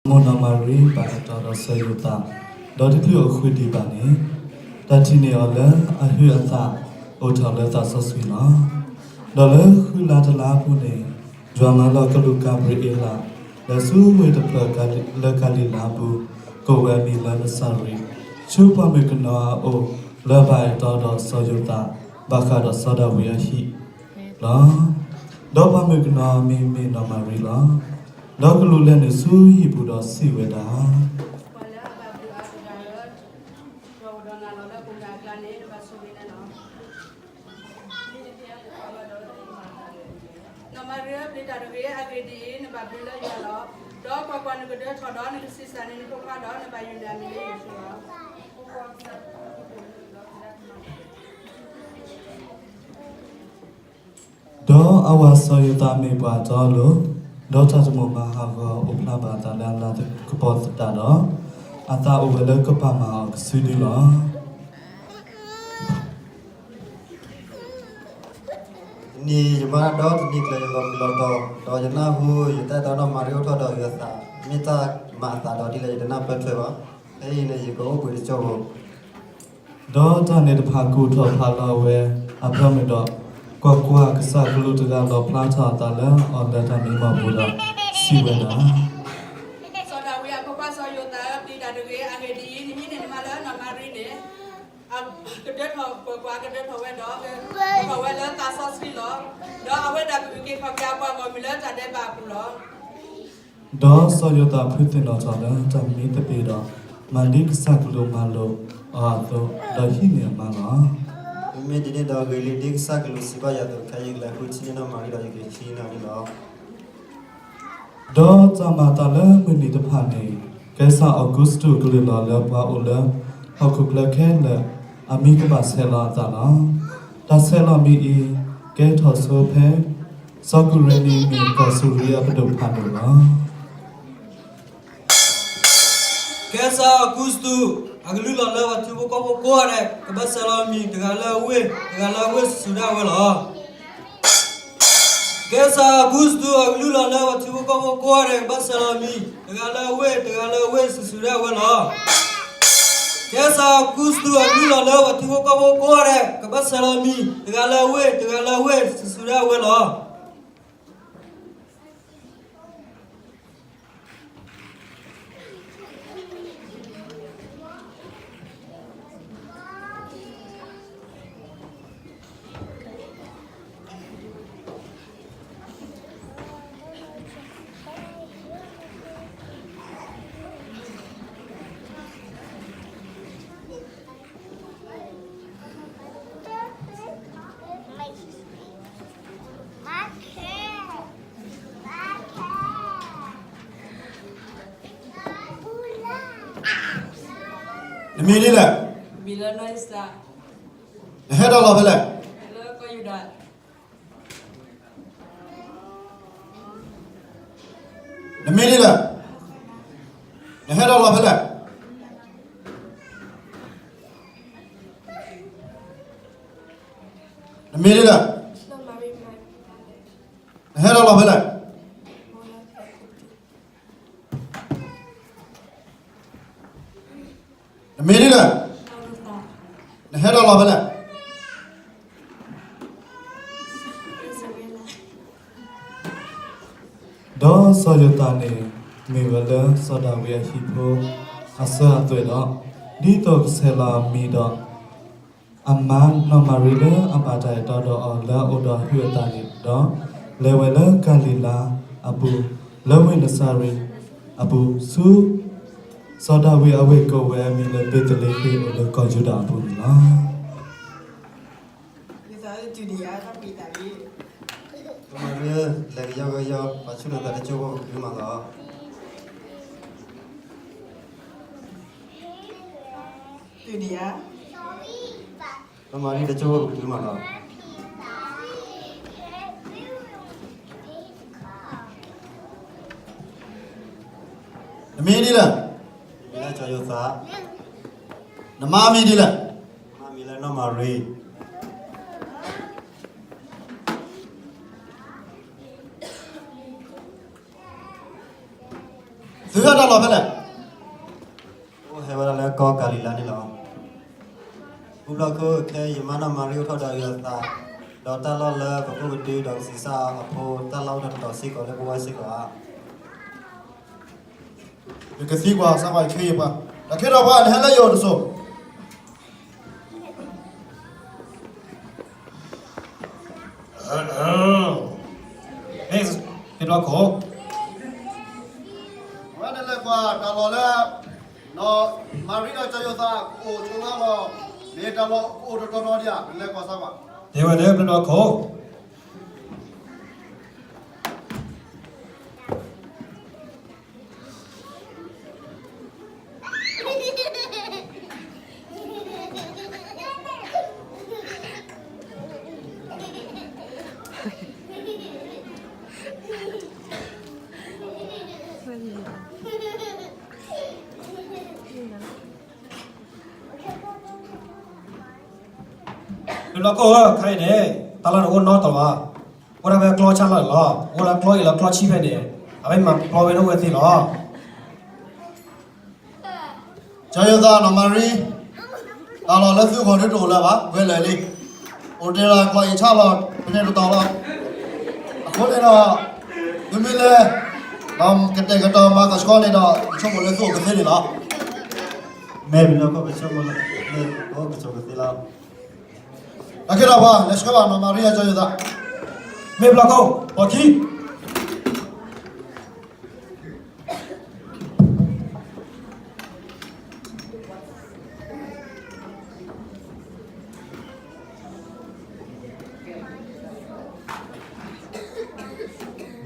မိၢ်နီၢ်မၤရံဘၣ်အဲၣ်တီဒီးစီၤယိၤသး, ဒီးတချုးအဃုဒံးဘၣ်န့ၣ်, တၢ်ထံၣ်န့ၢ်အီၤလၢအဟုးအသးအိၣ်ထီၣ်လၢသးစီဆှံလီၤ. ဒီးလၢဃုလါတလါအပူၤန့ၣ်, ယွၤမၢလီၤကလူးကၤဘြံၤအ့လး လဲၤဆူဝ့ၢ်တဖျၢၣ်လၢကၤလံၤလါအပူၤ, ကိးဝဲအမံၤလၢနစၤရ့း, ဆူပှၤမုၣ်ကနီၤအအိၣ်လၢအဘၣ်အဲၣ်တီဒီးစီၤယိၤသး, ဘၣ်ဃးဒီးစီၤဒၤဝံးအဟံၣ်လီၤ. ဒီးပှၤမုၣ်ကနီၤအမံၤမ့ၢ်နီၢ်မၤရံလီၤ. ဒီးကလူးလဲၤနုာ်ဆူဟံၣ်ပူၤဒီးစံးဝဲဒၣ်, ပှၤလၢအဘၣ်ဘျုးအါတဂၤလၢ ယွၤအိၣ်ဒီးနၤလီၤလၢအပူၤအကျါန့ၣ် နဘၣ်ဆိၣ်ဂ့ၤန့ၣ်လီၤ. နီၢ်မၤရံဧၢ, ပျံၤတၢ်တဂ့ၤ, အဂ့ၢ်ဒ်အံၤ, နဘၣ်ဘျုးလၢယွၤလီၤ. ဒီးကွၢ်ကွၢ်, နကဒၢထီၣ်ဒီးနကဆံးစၢ်န့ၢ်နဖိခွါဒီး နဘၣ်ယုၢ်န့ၢ်အမံၤလၢယ့ၣ်ၡူးလီၤ. ဒီးအဝၤစီၤယိၤသးမ့ၢ်ပှၤအတီအလိၤ, ဒီးတၢ်တမိၣ်မၤဟးဂီၤအိၣ်ဖျါဘၣ်အသးလၢအလၤကပီၤသတးဒီး, အသးအိၣ်ဝဲလၢကပာ်မၢ်အီၤကစုဒုလီၤ. တနံၤယမါဒီးတနံၤကျၢၤယလီၤမုၢ်လီၤတီၤ, ဒီးယနၢ်ဟူယတၢ်အဲၣ်တီနီၢ်မၤရံအိၣ်ထီၣ်ဒီးအုးအသး, မ့ၢ်တၢ်မၤအသးဒီးဒ်လဲၣ်ယတနၢ်ပၢၢ်ထွဲဘၣ်. ဖဲအံၤန့ၣ်ယကအိၣ်ဘှံးတကၠိဖိ ဒီးတၢ်န့ၣ်တဖၣ်ကူၣ်ထီၣ်ဖးလီၤဝဲအဖၢမုၢ်ဒီး, ကွၢ်ကွၢ်, ကစၢ်ကလူးတဂၤလီၣ်ဖျါထီၣ်အသးလၢအီၤလၢတၢ်မံမီၢ်ပူၤဒီးစံးဝဲဒၣ်, စီၤဒၤဝံးအဖိခွါစီၤယိၤသးဧၢ, ပျံၤတၢ်တဂ့ၤ, အဂ့ၢ်ဒ်အံၤ, နဟံးန့ၢ်နမါလၢနီၢ်မၤရံန့ၣ် ကဒၢထီၣ်ပှၤ, ကဒၢထီၣ်ဝဲဒီး, ကဒၢထီၣ်ဝဲလၢသးစီဆှံလီၤ. ဒီးအဝဲဒၣ်ကအုၣ်က့ၤခီၣ်က့ၤအပှၤဂီၢ်မုၢ်လၢတၢ်ဒဲးဘးအပူၤလီၤ. ဒီးစီၤယိၤသးဖုသ့ၣ်နီၣ်ထီၣ်လၢတၢ်မံသပ့ၤဒီး, မၤဒ်ကစၢ်ကလူးမၤလိာ်အီၤအသိး, ဒီးဟံးန့ၢ်အမါလီၤ. မ့မ့ၢ်ဒ်န့ၣ်ဒီးဂ့ၤလံ, ဒ်ကစၢ်ကလူးစံးဘၣ်ယၤအသိး, ခဲအံၤယကလဲၤဃုထံၣ်န့ၢ်နီၢ်မၤရံဒီးယကဟံးန့ၢ်အီၤန့ၣ်လီၤ. ဒီးတၢ်မၤအသးလၢမုၢ်နံၤတဖၣ်န့ၣ်, ကဲစၢ်အီကူစတူးကလုၢ်လီၤလၢပှၤအိၣ်လၢဟီၣ်ခိၣ်ချၢခဲလၢာ် အမံၤကဘၣ်ဆဲးလီၤအသးလီၤ. တၢ်ဆဲးလီၤမံၤအံၤ ကဲထီၣ်ဆိဖဲ စီၤကူၤရ့နံမ့ၢ်ကီၢ်စူၤရံအပဒိၣ်ဖးဒိၣ်လီၤ. ကဲစၢ်အီကူစတူး အကလုၢ်လီၤလၢပှၤထံဖိကီၢ်ဖိကိးဂၤဒဲး ကဘၣ်ဆဲးလီၤအမံၤ တဂၤလၢအဝ့ၢ် တဂၤလၢအဝ့ၢ် စုာ်စုာ်ဒၣ်ဝဲလီၤ. ကဲစၢ်အီကူစတူး အကလုၢ်လီၤလၢပှၤထံဖိကီၢ်ဖိကိးဂၤဒဲး ကဘၣ်ဆဲးလီၤအမံၤ တဂၤလၢအဝ့ၢ် တဂၤလၢအဝ့ၢ် စုာ်စုာ်ဒၣ်ဝဲလီၤ. ကဲစၢ်အီကူစတူး အကလုၢ်လီၤလၢပှၤထံဖိကီၢ်ဖိကိးဂၤဒဲး ကဘၣ်ဆဲးလီၤအမံၤ တဂၤလၢအဝ့ၢ် တဂၤလၢအဝ့ၢ် စုာ်စုာ်ဒၣ်ဝဲလီၤ. နမံၤဒ်လဲၣ်. နဟဲဒီးလီၤဖဲလဲၣ်. နမံၤဒ်လဲၣ်. နဟဲဒီးလီၤဖဲလဲၣ်. နမံၤဒ်လဲၣ်. နဟဲဒီးလီၤဖဲလဲၣ်. နမံၤဒ်လဲၣ်. နဟဲဒီးလီၤဖဲလဲၣ်. ဒီးစီၤယိၤသးန့ၣ် မ့ၢ်ဝဲလၢစီၤဒၤဝံးအဟံၣ်ဖိအစၢၤအသွဲၣ်ဒီး, ဒ်သိးကဆဲးလီၤအမံၤဒီး အမါနီၢ်မၤရံလၢအဘၣ်တၢ်အဲၣ်တီဒီးအီၤလၢအအိၣ်ဒီးအဟုးအသးန့ၣ်ဒီး, လဲၤဝဲလၢကၤလံၤလါအပူၤ, လၢဝ့ၢ်နစၤရ့းအပူၤ, ဆူ စီၤဒၤဝံးအဝ့ၢ်ကိးဝဲအမံၤလၢဘ့းသလ့ဃ့ၣ် အိၣ်လၢကီၢ်ယူဒၤအပူၤန့ၣ်လီၤ. မၤရံဧၢ, လဲၤကယီကယီ ပာ်ဆူၣ်နသးတကၠိဖိ ပကတုၤမးလီၤ. မၤရံတကၠိဖိ ပကတုၤမးလီၤ. နမံၤဒ်လဲၣ်. မံၤလၢစီၤယိၤသး. နမါမံၤဒ်လဲၣ်. မါမံၤလၢနီၢ်မၤရံ. သုဟဲဒီး လီၤဖဲလဲၣ်. အိၣ်ဟဲဝဲဒၣ်လၢကီၢ်ကၤလံၤလါန့ၣ်လီၤ. မုၢ်ဘျီခိၣ် ခဲအံၤယမါနီၢ်မၤရံအိၣ်ထီၣ်ဒီးယသး, ဒီးတၢ်လီၢ်လၢပကအိၣ်ကဒုဒီးကဆံးစၢ်အီၤအဖိ တၢ်လီၢ်အိၣ်ထီၣ်တတီၤစ့ၢ်ကီးလၢပဝဲစ့ၢ်ကီးဧါ. ယကသံကွၢ်စၢ်ကွၢ်ယခ့ယပှၤ, တၢ်ခ့တၢ်ပှၤ နဟဲလၢယအိၣ်တစိၤ. မ့ၢ်ဘျီခိၣ်, အဝဲနလဲၤကွၢ်တၢ်လီၢ်လၢ နီၢ်မၤရံဒီးကၠီယိၤသးကအိၣ်ဆိးဝဲလီၤ. မ့ၢ်တၢ်လီၢ်ကအိၣ်တတီၤတီၤဒံးဧါ, နလဲၤကွၢ်စၢ်ကွၢ်. တဲဝဲလၢဘျီခိၣ်. ဘျီခိၣ်ဧၢ, ခဲအံၤန့ၣ် တၢ်လီၢ်န့ၣ်အိၣ်နီတတီၤဘၣ်. အိၣ်ဒၣ်ဖဲကျီဆၣ်လီၢ်န့ၣ်လီၤ. အိၣ်လၢကျီအံၤလီၤကျီဆံဖဲန့ၣ်, အဝဲမၤပျီဝဲဒၣ်ဝဲသ့လီၤ. ကၠီယိၤသးနီၢ်မၤရံ, တၢ်လီၢ်လၢသုဂီၢ်ဒုတအိၣ်လၢၤဘၣ်, ဝဲလၢာ်လံ. အိၣ်တ့ၢ်လီၤကျီအံၤဆၣ်လီၢ်ဖဲန့ၣ်တတီၤလီၤ. အဃိန့ၣ်ဒီး သုမ့ၢ်လဲၤ ဒီးကတဲာ်ကတီၤမၤကဆှီန့ၣ်ဒီး ယဆိကမိၣ်လၢသုအိၣ်ကသ့န့ၣ်လီၤ. မ့ၢ်ဘျီခိၣ် ပဆိကမိၣ်လၢ မ့ၢ်ပကအိၣ်ကဆိးကသ့လီၤ. တၢ်ခ့တၢ်ပှၤ လဲၤဆှၢဘၣ်နီၢ်မၤရံအကၠီယိၤသး. မ့ၢ်ဘျီခိၣ် ပိာ်ခံ ဒီ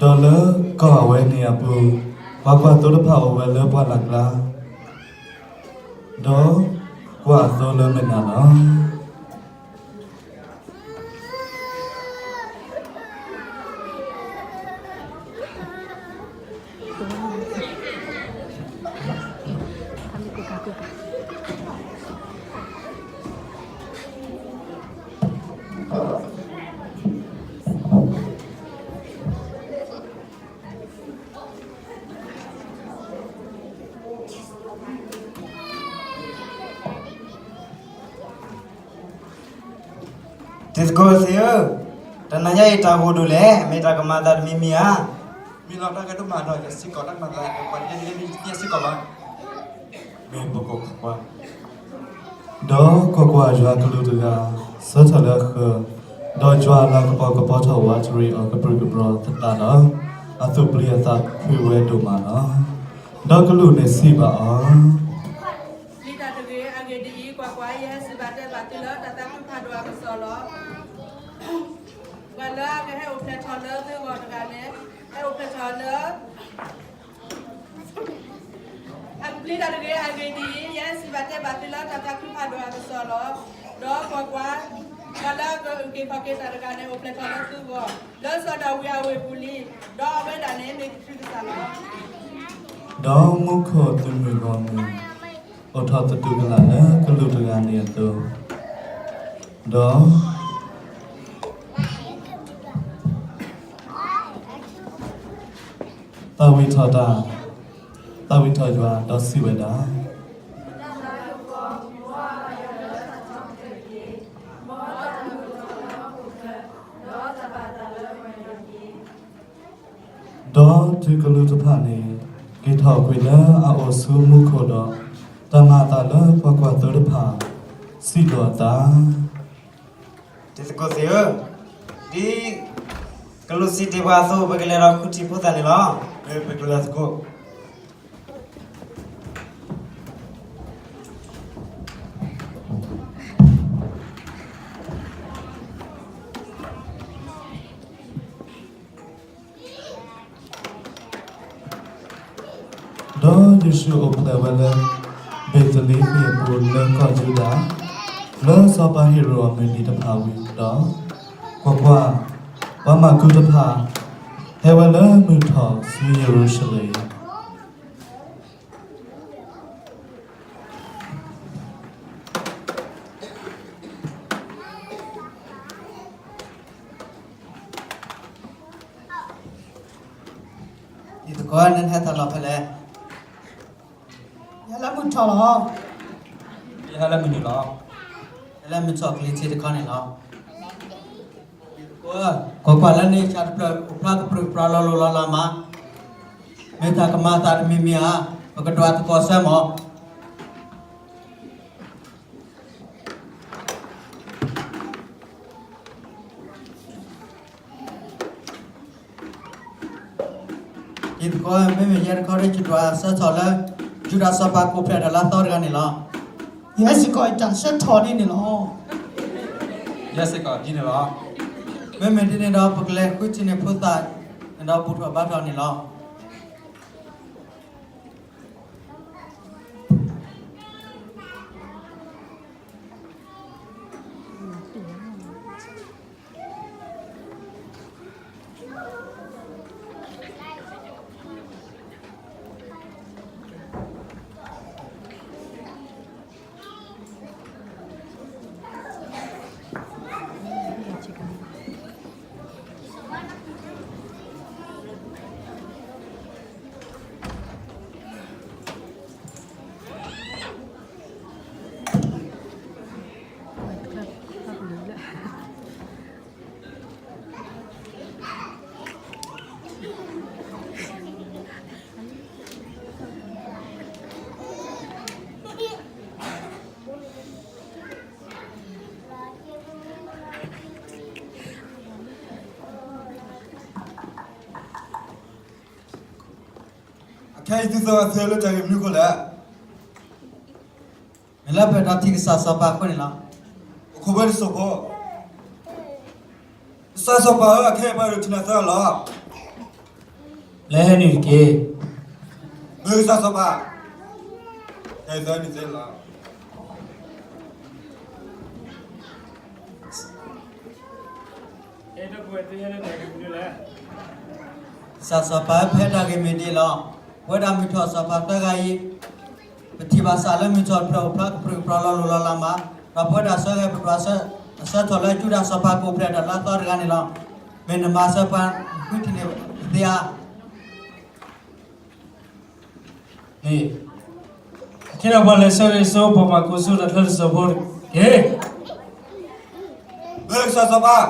းလၢကီၢ်အဝဲန့ၣ်အပူၤ, ပှၤကွၢ်သိတဖၣ်အိၣ်ဝဲလၢပှၢ်လၢ်ကျါ, ဒီးကွၢ်အသိလၢမုၢ်နၤလီၤ. တံၤသကိးသ့ၣ်ဧၢ, တနၤညါအံၤ တၢ်ဂိၢ်ဒိၣ်လဲၣ်, မ့ၢ်တၢ်ကမၤသးတမံၤမံၤဧါ. မ့ၢ်လီၤ တၢ်ဂ့ၢ်ဒိၣ်မးဒီး ယစ့ၢ်ကီးတၢ်ကမၤသး ပှၤဒ်န့ၣ် ယစ့ၢ်ကီးဘၣ်. မ့ၢ်ပကကွၢ်ကွၢ်, ဒီးကွၢ်ကွၢ်, ယွၤကလူးတဂၤ ဆၢထၢၣ်လၢအဃၢၤ, ဒီးယွၤအလၤကပီၤကပီၤထီၣ်ဝးတရံးအီၤ ကပြုၢ်ကပြီၤသတးဒီး, အသူၣ်ပျံၤအသးဖုးဝဲဒိၣ်မးလီၤ. ဒီးကလူးန့ၣ်စံးဘၣ်အီၤ, ပျံၤတၢ်တဂ့ၤ, အဂ့ၢ်ဒ်အံၤ, ကွၢ်ကွၢ်, ယဟဲစံးဘၣ်တဲဘၣ်သုလၢတၢ်သးခုဖးဒိၣ်အကစီၣ်လီၤ. ပှၤလၢအကဟဲအိၣ်ဖျဲၣ်ထီၣ်လၢသုဂီၢ်တဂၤန့ၣ် ဟဲအိၣ်ဖျဲၣ်ထီၣ်လၢ အပျံၤတၢ်တဂ့ၤ, အဂ့ၢ်ဒ်အံၤ, ယဟဲစံးဘၣ်တဲဘၣ်သုလၢတၢ်သးခုဖးဒိၣ်အကစီၣ်လီၤ. ဒီးကွၢ်ကွၢ်, ပှၤလၢအကအုၣ်က့ၤခီၣ်က့ၤတၢ်တဂၤန့ၣ် အိၣ်ဖျဲၣ်ထီၣ်လၢသုဂီၢ်, လၢစီၤဒၤဝံးအဝ့ၢ်ပူၤလံ, ဒီးအဝဲဒၣ်န့ၣ်မ့ၢ်ကထူၣ်ကစၢ်လီၤ. ဒီးမူခိၣ်သုးမုၢ်ဂီၢ်မုၢ် အိၣ်ထီၣ်သတူၢ်ကလာ်လၢကလူးတဂၤန့ၣ်အသိး, ဒီး သးဝံၣ်ထီၣ်တၢ်, သးဝံၣ်ထီၣ်ယွၤဒီးစံးဝဲဒၣ်, ဒီးတုၤကလူးတဖၣ်န့ၣ် က့ၤထီၣ်ကွံာ်လၢအအိၣ်ဆူမူခိၣ်ဒီး, တၢ်မၤအသးလၢပှၤကွၢ်သိတဖၣ် စံးဒီးအသး, တံၤသကိးသ့ၣ်ဧၢ, ဒ်ကလူးစံးတ့ၢ်ပှၤအသိး ပကလဲၤဒီးဃုထံၣ်ဖိသၣ်န့ၣ်လီၤ. မ့ၢ်ပကလဲၤသကိး ဒီးယ့ၣ်ၡူးအိၣ်ဖျဲၣ်ဝဲလၢ ဘ့းသလ့ဟ့ၣ်အပူၤလၢကီၢ်ယူဒၤ, လၢစီၤပၤဟ့ရိၣ်အမုၢ်နံၤတဖၣ်ဝံၤဒီး, ကွၢ်ကွၢ်, ပှၤမၢ်ကူတဖၣ် ဟဲဝဲလၢမုၢ်ထီၣ်ဆူယရူၤၡလ့ၣ် ယသကိး နဟဲတၢ်လီၢ်ဖဲလဲၣ်. ယဟဲလၢမုၢ်ထီၣ်လီၤ. ယဟဲလၢမုၢ်နုာ်လီၤ. ယဟဲလၢမုၢ်ထီၣ်ကျ့ထံတခီန့ၣ်လီၤ. ကွၢ်ကွၢ်လၢန့ၣ် ဆၣ်တဖျၢၣ်အိၣ်ဖျါကပြုၢ်ကပြီၤလီၤလိၤလီၤလးမး, မ့ၢ်တၢ်ကမၤသးတမံၤမံၤဧါ, ပကဒွးသကိးဆၢမး. တံၤသကိး မ့မ့ၢ်ယဲတခီဒီး ယဒွးဆၢထီၣ်လၢ ယူဒၤစီၤပၤကိးဖျဲးတၢ်လၢအသီတဂၤန့ၣ်လီၤ. ယဲစ့ၢ်ကီးတၢ်ဆၢထီၣ်ဒ်န့ၣ်လီၤ. ယဲစ့ၢ်ကီးဒ်န့ၣ်လီၤ. မ့မ့ၢ်ဒ်န့ၣ်ဒီး ပကလဲၤဃုထံၣ်န့ၢ်ဖိသၣ် ဒီးဘူၣ်ထီၣ်ဘါထီၣ်န့ၣ်လီၤ. အခဲအံၤသုသၢဂၤသ့လၢတၢ်ဂ့ၢ်မနုၤအဃိလဲၣ်. မ့ၢ်လၢပအဲၣ်ဒိးထံၣ်ကစၢ်စီၤပၤအဃိန့ၣ်လီၤ. ပခိၣ်ပှဲၤတစိၢ်ဖိ, ကစၢ်စီၤပၤဧၢ, အခဲအံၤပအဲၣ်ဒိးထံၣ်နၤသၢဂၤလီၤ. လဲၤဟဲနုာ်တက့ၢ်. မ့ၢ်ကစၢ်စီၤပၤ, ခဲအံၤသၢဂၤနုာ်သ့လီၤ. ကစၢ်စီၤပၤဧၢ, ပဟဲတၢ်ဂ့ၢ်မ့ၢ်ဒ်အံၤလီၤ. ပဝဲဒၣ်မုၢ်ထီၣ်စီၤပၤသၢဂၤအံၤ, ပထံၣ်ဘၣ်ဆၣ်လၢမုၢ်ထီၣ်တဖျၢၣ်အိၣ်ဖျါကပြုၢ်ကပြီၤလီၤလိၤလီၤလးမး, ဒီးပဝဲဒၣ်ဆၢဂ့ၤပဒွးဆၢထီၣ်လၢယူဒၤစီၤပၤကိးဖျဲးတၢ်လၢအသီတဂၤန့ၣ်လီၤ. မ့ၢ်နမၤစၢၤပှၤဃုထံၣ်န့ၢ်သ့ဧါ. န့ၣ်, အခ့ဒီးပှၤလဲၤဆၢဂ့ၤဆူပှၤမၤကိးဆူတၢ်ချၢတစိၢ်ဖိတက့ၢ်. မ့ၢ်ကစၢ်စီၤပၤ,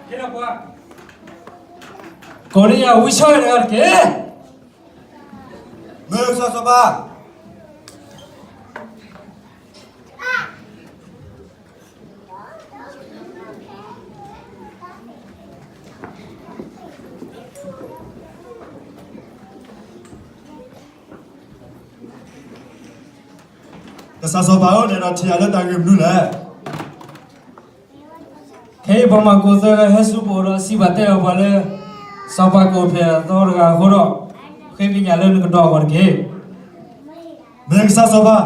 အခ့ဒီးပှၤကိးန့ၢ်ယၤဝံဆၢဂ့ၤတဂၤတက့ၢ်. မ့ၢ်ကစၢ်စီၤပၤ, ကစၢ်စီၤပၤဧၢ, နအဲၣ်ဒိးထံၣ်ယၤလၢတၢ်ဂ့ၢ်မနုၤလဲၣ်. ခဲအံၤပှၤမၤကိးသၢဂၤဟဲဆူပအိၣ်ဒီးစံးဘၣ်တဲအီၤပှၤလၢ စီၤပၤကိးဖျဲးအသီတဂၤအဃိဒီး, ဃ့ကညးလၢနကဒီးအဂီၢ်တက့ၢ်. မ့ၢ်ကစၢ်စီၤပၤ,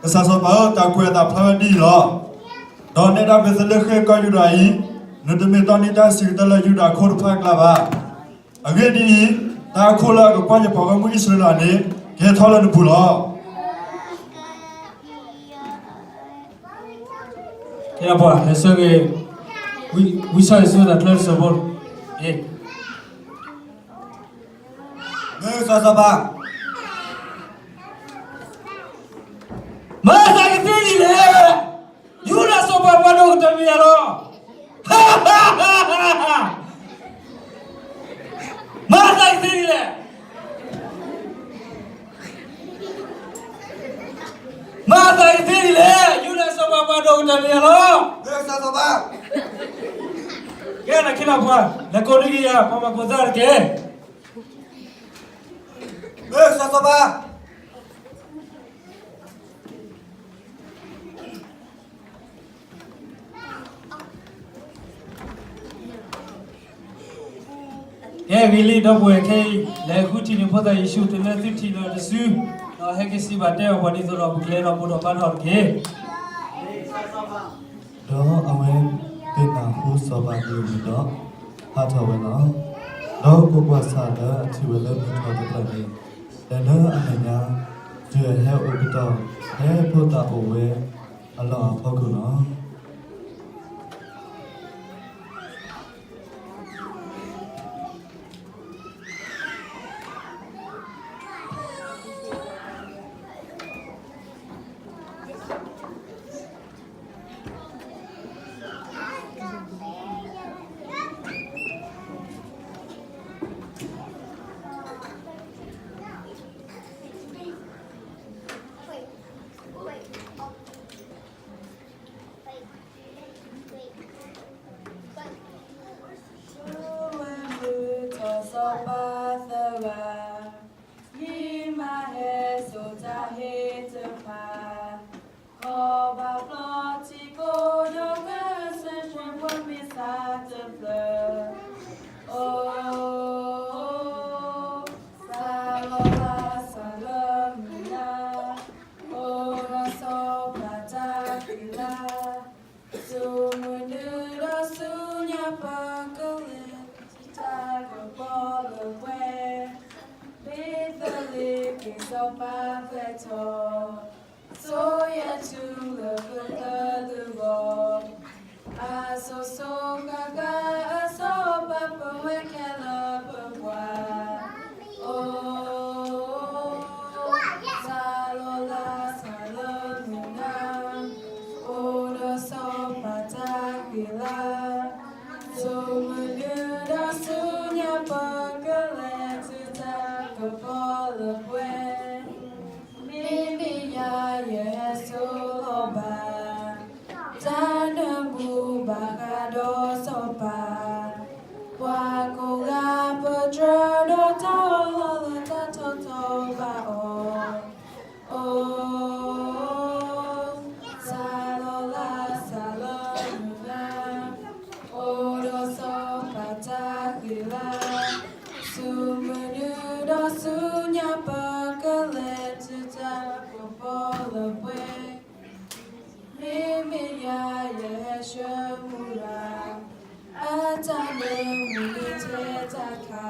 ကစၢ်စီၤပၤဧၢ, တၢ်ကွဲးအသးဖျါဝဲဒ်အံၤလီၤ. ဒီးနဲဒၣ်ပသလၢဃ့ကီၢ်ယူဒၤအံၤ, နတမ့ၢ်တီန့ၢ်တၢ်စံၣ်တဲၤတဲလၢယူဒၤခိတဖၣ်အကျါဘၣ်. အဂ့ၢ်ဒ်အံၤ, တၢ်အခိၣ်လၢအကကွၢ်ယပှၤဂီၢ်မုၢ်အံၣ်စရ့လးန့ၣ် ကဟဲထီၣ်လၢနပူၤလီၤ. ကဲပှၤလဲၤဆၢဂ့ၤ, ဝံဆၢဂ့ၤဆူတၢ်ချၢတစိၢ်ဖိ, မ့ၢ်ကစၢ်စီၤပၤ, မၤသးကသ့ဒ်လဲၣ်, ယူဒၤစီၤပၤပှၤဒိၣ်ကတၢၢ်မ့ၢ်ယၤလီၤ. မၤသးကသ့ဒ်လဲၣ်, မၤသးကသ့ဒ်လဲၣ်, ယူဒၤစီၤပၤပှၤဒိၣ်ကတၢၢ်မ့ၢ်ယၤလီၤ. ကဲနၤခ့နၤပှၤ, လဲၤကိးန့ၢ်က့ၤယၤ ပှၤမၤကိးသၢဂၤတက့ၢ်. မ့ၢ်ကစၢ်စီၤပၤ, ကဲဂ့ၤလံ ဒီပုၢ်ဝဲၢ်ခဲအံၤ လဲၤဃုထံၣ်န့ၢ်ဖိသၣ်ယ့ၣ်ၡူးတုၤလၢသုထံၣ်လီၤတစု, ဒီးဟဲက့ၤစံးဘၣ်တဲအီၤပှၤဒ်သိးဒီးပကလဲၤဒီးဘူၣ်ထီၣ်ဘါထီၣ်တက့ၢ်. ဒီးအဝဲသ့ၣ်နၢ်ဟူစီၤ ပှၤမံၤမံၤဒီး ဟးထီၣ်ဝဲလီၤ. ဒီးကွၢ်ကွၢ်, ဆၣ်လၢအထံၣ်ဝဲလၢမုၢ်ထီၣ်တဖျၢၣ်န့ၣ်, လဲၤလၢအမဲာ်ညါ, တုၤအဟဲအိၣ်ကတီၢ်, ဟဲဖိသၣ်အိၣ်ဝဲအလီၢ်အဖီခိၣ်လီၤ. မ့ၢ်မၤဟဲစိာ်တၢ်ဟ့ၣ်တဖၣ်, ခီဘၣ်ဖျီထံကိးဒီးကစၢၢ်ပှၤမ့ၢ်ဆါတဖျၢၣ်, အိ, စၢ်လီၤလးစၢ်လၢမုၢ်နၤ, အိၣ်ဒီးစီၤပၤတၢ်ဃံလၤ, ဆူမုၢ်နုာ်ဒီးဆူညါပကလဲၤ, ထံတၢ်ကပီၤလၢပှဲၤ, မ့ၢ်သလ့ၤက့ၤစီၤပၤဖျဲးထီၣ်, စိာ်ယဲၢ်ထူလၢကသၢလုၢ်ဂီၢ်, အစိၤစိၤဃၣ်ဃၣ်အစီၤပၤပဝဲခဲလၢာ်ပပှၤ, အိ, စၢ်လီၤလးစၢ်လၢမုၢ်နၤ, အိၣ်ဒီးစီၤပၤတၢ်ဃံလၤ, ဆူမုၢ်နုာ်ဒီးဆူညါပကလဲၤ, ထံတၢ်ကပီၤလၢပှဲၤ, မ့မ့ၢ်ယၤယဟဲစိာ်လီၤဘၣ်, တၢ်နၢမူဘၣ်ဃးဒီးစီၤပၤ, ပှၤကိးဂၤပတြၢၤဒီးတၢ်အၢၣ်လီၤလၢတၢ်ထီၣ်ထီၣ်ဘၣ်အီၤ, အိ, စၢ်လီၤလးစၢ်လၢမုၢ်နၤ, အိၣ်ဒီးစီၤပၤတၢ်ဃံလၤ, ဆူမုၢ်နုာ်ဒီးဆူညါပကလဲၤ, ထံတၢ်ကပီၤလၢပှဲၤ, မ့မ့ၢ်ယၤယဟဲဆှၢမူရၤ, အတၢ်နၢမူမ့ၢ်ထဲတၢ်ခါ,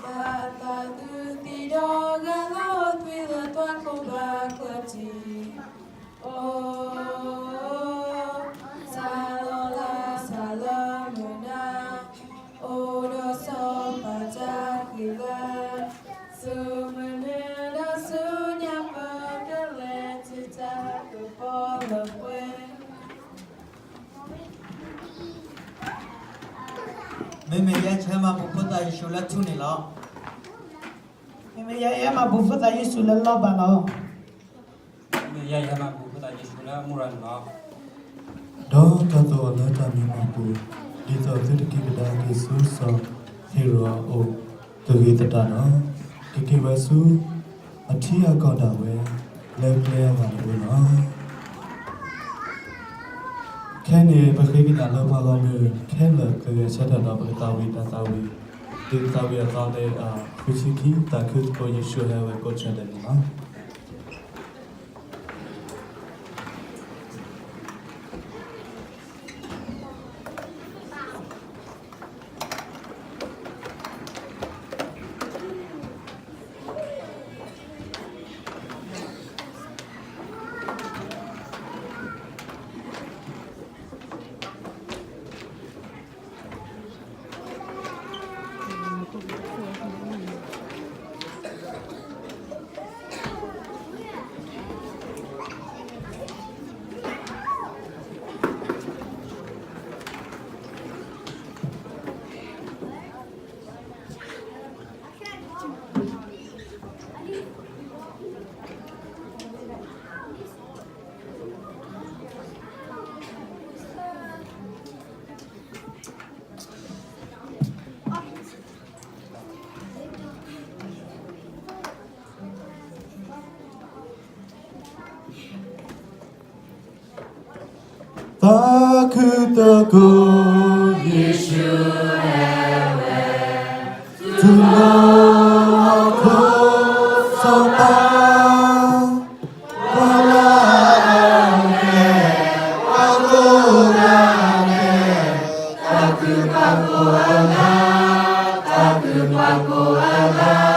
ဘၣ်သးသုသံဒီးဂၤလီၤသွံၣ်လၢသွၣ်ခိၣ်ဘၣ်ကျၢၢ်ထံ, အိ, စၢ်လီၤလးစၢ်လၢမုၢ်နၤ, အိၣ်ဒီးစီၤပၤတၢ်ဃံလၤ, ဆူမုၢ်နုာ်ဒီးဆူညါပကလဲၤ, ထံတၢ်ကပီၤလၢပှဲၤ, မ့မ့ၢ်ယဲယဟဲမၤပူၤဖျဲးသးယ့ၣ်ၡူးလၢထူန့ၣ်လီၤ. မ့မ့ၢ်ယဲယဟဲမၤပူၤဖျဲးသးယ့ၣ်ၡူးလၢလီၤဘၣ်လီၤ. မ့မ့ၢ်ယဲယဟဲမၤပူၤဖျဲးသးယ့ၣ်ၡူးလၢမူရၤန့ၣ်လီၤ. ဒီးတၢ်သိၣ်အီၤလၢတၢ်မံမီၢ်ပူၤ, ဒ်သိးသုတက့ၤကဒါက့ၤဆူစီၤဟ့ၤရိာ်အအိၣ်တဂ့ၤသတးဒီး, ကက့ၤဝဲဆူအထံအကီၢ်ဒၣ်ဝဲ, လၢကျဲအဂၤန့ၣ်လီၤ. ခဲအံၤန့ၣ် ပဃ့ကညးလၢပှၤဂီၢ်မုၢ်ခဲလၢာ် ကဂဲၤဆၢထၢၣ်ဒီးပကသးဝံၣ်တၢ်သးဝံၣ်, ဒ်ပသးဝံၣ်အသိးန့ၣ်, ဃုဆံခံ, သးခုသကိးယ့ၣ်ၡူးဟဲဝဲကိးဆၢဒဲးန့ၣ်လီၤ. သးခုသကိးယ့ၣ်ၡူးဟဲဝဲ, တုၤလၢဟီၣ်ခိၣ်စီၤပၤ, ပှၤလၢအအၢၣ်အမဲာ်, ပှၤကိးဂၤဒဲး, ပှၤကိးအဂၤ, တၢ်ကုၢ်ပှၤကိးအဂၤ,